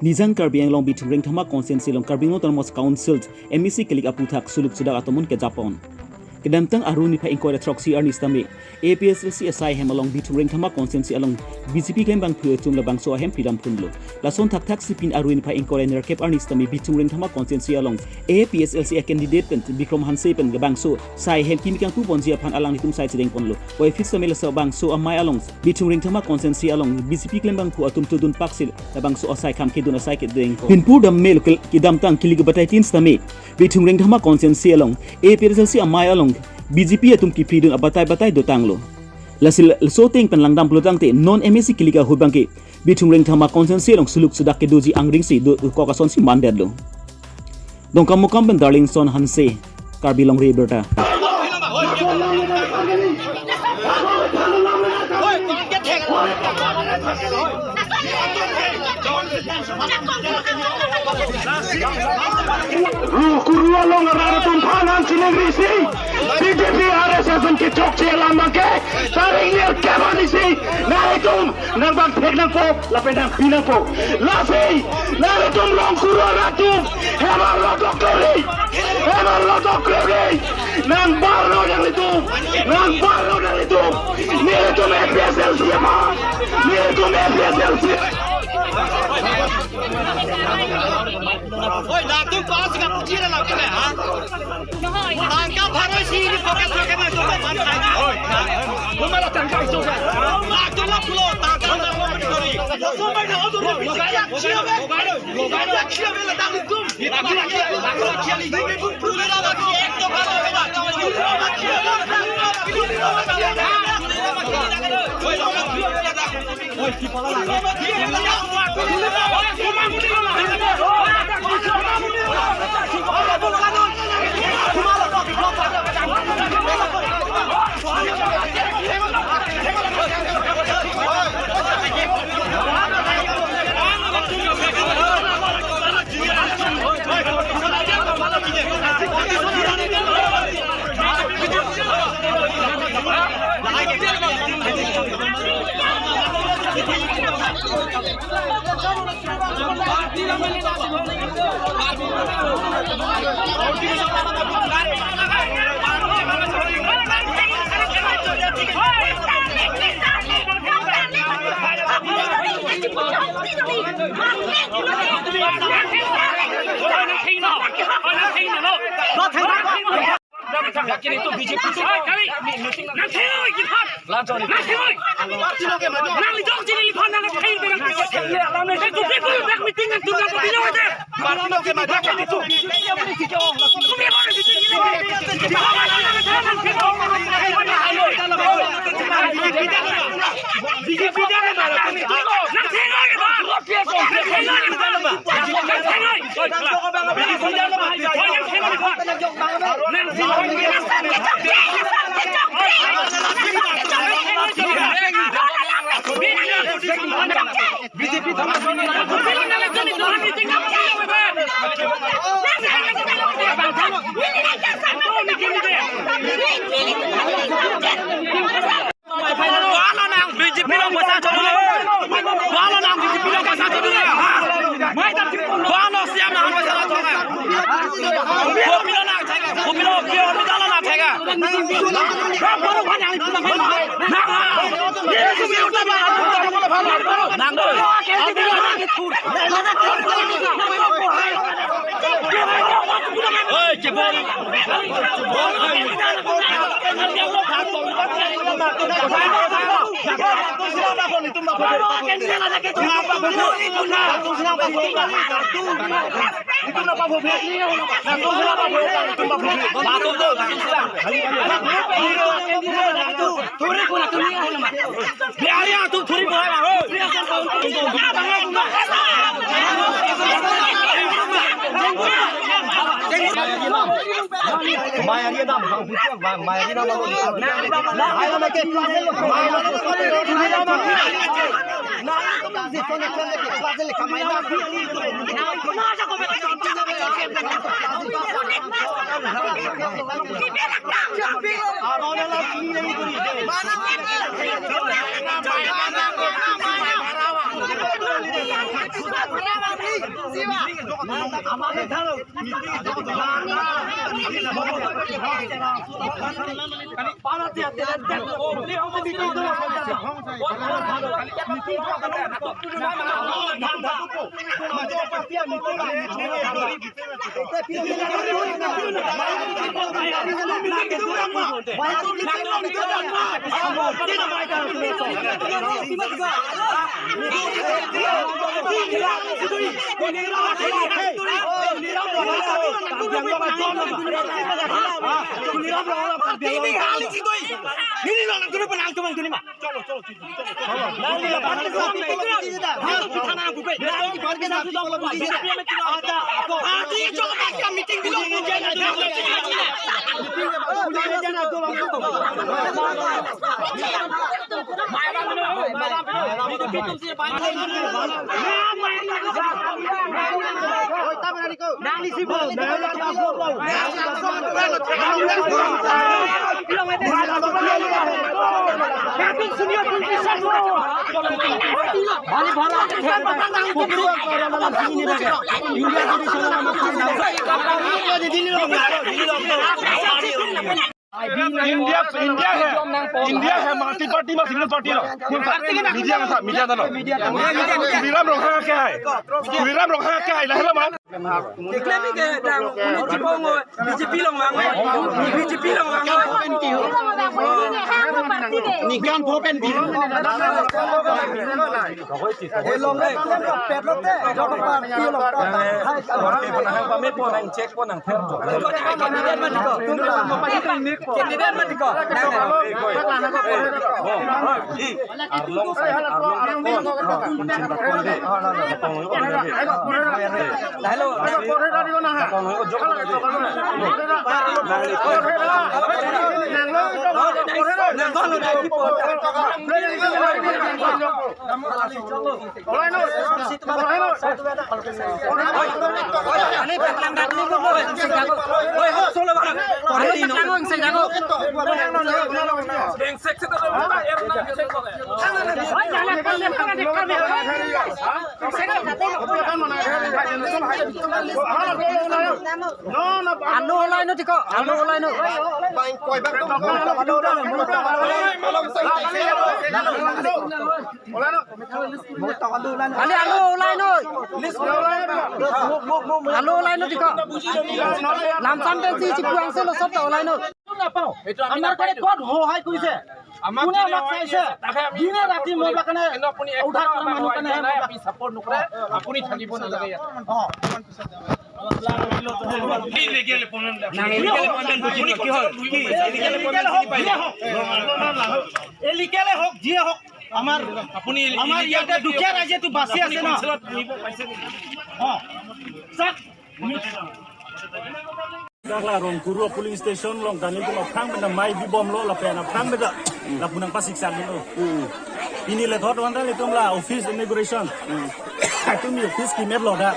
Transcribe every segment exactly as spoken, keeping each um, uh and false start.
Nijang Karbi Anglong Bithung Rengthama constituency along Karbi Anglong Autonomous Council M A C kilik aphuthak suluk sudak atum un kejapon. Kedamtang Aru niphai ingkoi ra throksi arni sitame A P H L C asai ahem along Bithung Rengthama constituency along B J P klembangphu atum labangso ahem pidam phunlo. Lason thakthak si pini Aru niphai ingkoi ra nerkep arni sitame Bithung Rengthama constituency along A P H L C a candidate pen Bikram Hanse pen labangso asai ahem kimi kangpu ponji aphan alanglitum sai chedengponlo. Puvoiphit sitame laso bangso amei along Bithung Rengthama constituency along B J P klembangphu atum todun pak si labangso asai kam kedun asai kedeng. Binpur dam me local kedamtang kilik abatai tin sitame Bithung Rengthama constituency along A P H L C amei along B J P atum kipridun abatai batai dotanglo. Lasi laso ateng pen langdam pulotangte non M A C kilik ahut abangke Bithung Rengthama constituency along suluk sudak kedoji angring si dokok ason si mandetlo. Dongkamukam pen Darlingson Hanse, Karbi Longri Abirta. Ru kuru along arat atum aphan nangchiningrisi, B J P R S S atum kechokche alam abangke tarik nerkep arni si nanglitum nang bang thek nangpo, lapen nang pi nangpo. Lasi, nanglitum Rongkuru arat atum, hem arlo dokleri, hem arlo dokleri, nang barlo nanglitum, nang barlo nanglitum, nelitum A P H L C apa, nelitum A P H L C. Oi, latum pas ka puji na lagi na, ha? Tangka bharoi si ini pocket pocket na itu kan. Bumala tangka itu kan. Latum la pulo, tangka na lo pedi kori. Latum ba na otu lo. Siap, siap, siap, siap, siap, siap, siap, siap. Kuala nang B J P along poisa chodun. Kuala nang B J P along poisa chodun. Kuala C M nang poisa chodun. Kopilo nang thega. Kopilo kio ni dala nang thega. Nang. Nang. Oi, chebol. India, India hai, India hai multi party ma single party lo? Media ka tha, media ta lo. Tuliram Ronghang ke hai. Tuliram Ronghang ke hai, lahelo ma. Keklem ke dang, uni chibong, B J P along vang, B J P along vang. Nikan pho pen di. Candidate mati ko. Candidate mati ko. Hello. Alo olai non tiko, alo olai non. Ali alo olai non. Alo olai non tiko. Lamsam pensi si puang se lo sob ta olai non. নাপাওঁ। এইটো আমি আমাৰ নাপাওঁ কাৰণে এইটো। ক'ত সহায় কৰিছে? আমাক কোনে যোনে আমাক সহায় চাইছে? কৰিছে, তাকে আমি দিনে ছাপোৰ্ট ৰাতি নকৰোঁ। মই কাৰণে এনে আপুনি উদ্ধাৰ কৰা মানুহ কাৰণে মই নাই, নাই, মই আপুনি ছাপোৰ্ট নকৰে, আপুনি থাকিব নালাগে ইয়াত। অ। এই লিগেল এপইণ্টমেণ্ট। লিগেল এপইণ্টমেণ্ট কি হয়? কি? লিগেল এপইণ্টমেণ্ট চিনি পায়? যিয়ে হওক, লিগেলে হওক, যিয়ে হওক, আমাৰ, আপুনি আমাৰ লিগেল ইয়াতে কিয়? দুখীয়া ৰাইজেতো বাচি আপুনি আছে ন? কাউন্সিলত বহিব পাইছে নেকি? অ। চাওক, Dak la Rongkuru polling station along ta nelitum aphrang pen ta mei bibomlo lapen aphrang pen ta lapu nangpasiksak dunlo. Pini le thot wan ta nelitum la office inauguration. Itum office kemetlo dak.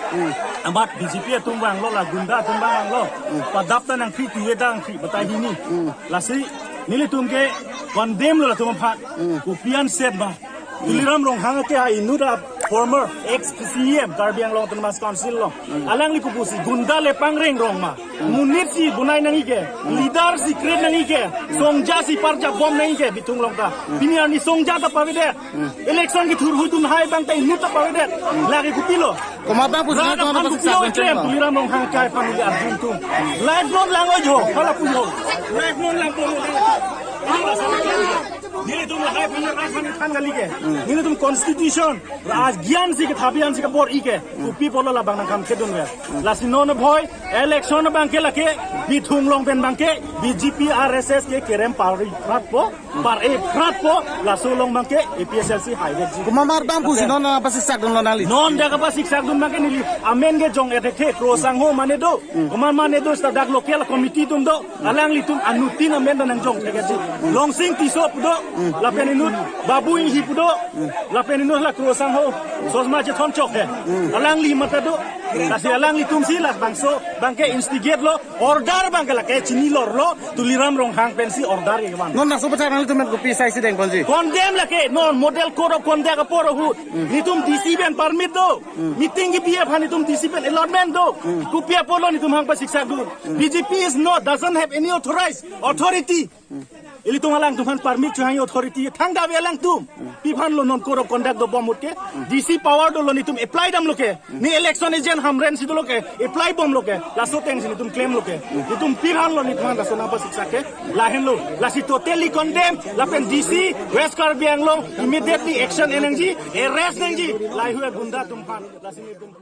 Amat B J P atum vanglo la gunda atum vanglo. Padap ta nangkri tuwe ta nangkri batai hini. Lasi nelitum ke condemn lo latum aphan. Kopi an set ba. Tuliram Ronghang ke hai inut a former ex C E M Karbi Anglong Autonomous Council along. Alangli kopusi gunda le pangreng rong ma. Monit si bonai nangji ke, leader si create nangji ke, songja si parja bom nangji ke, Bithung along ta. Pini arni songja ta pavedet. Election kethur hudun hai abang ta inut ta pavedet. Lake kopilo. Komat bang puji. Rat komat aphan bang kopilo siksa klem, Tuliram Ronghang ke hai family arjun tum. Life non lang oi jo, hala pujo. Life non lang oi jo. Nelitum lahai aphan, lahai aphan than kali ke. Nelitum constitution, raj gyan si ke thabian si ke bor-i ke. Kopi apotlo labang nangkam kedun ke. Lasi non bhoi, election abang ke lake, Bithung along pen abang ke, B J P R S S ke kerem pari pratpo, par-e pratpo, laso along abang ke, A P H L C hai vekji. Komat bang puji non, ah, pasiksak dunlo nangli. Non dak pasiksak dun abang ke neli, amen ke jong ethe, kro sangho mane do, komat mane do, seta dak local committee atum do, alanglitum anuttin amen ta nangjong thekji. Longsing Tisso pu do, Lapen inut Babu Inghi pu do. Lapen inut la Kro Sangho. Sosma chethon chok he. Alangli mata do. Lasi alanglitum si labangso abang ke instigate lo, order abang ke lake chini lor lo, Tuliram Ronghang pensi order ke van. Non laso pachak nanglitum pen kopi asai si dengponji? Condemn lake, non model code of conduct apor ahut. Netum D C pen permit do. Meeting kebi aphan netum D C pen allotment do. Kopi apotlo netum hang pasiksak dun? B J P is not, doesn't have any authorized authority. Ilitum alangtum aphan permit chohang authority thangta ave alangtum. Pi aphanlo non code of conduct dobom ahut ke? D C power dolo, netum apply damlo ke. Ne election agent Hamren si dolo ke, apply bomlo ke. Laso ateng si netum claim lo ke. Netum pi aphanlo netum aphan laso nangpasiksak ke? Lahenlo. Lasi totally condemn. Lapen D C West Karbi Anglong immediately action en nangji, arrest nangji. Lahei ahut gunda atum aphan. Lasi netum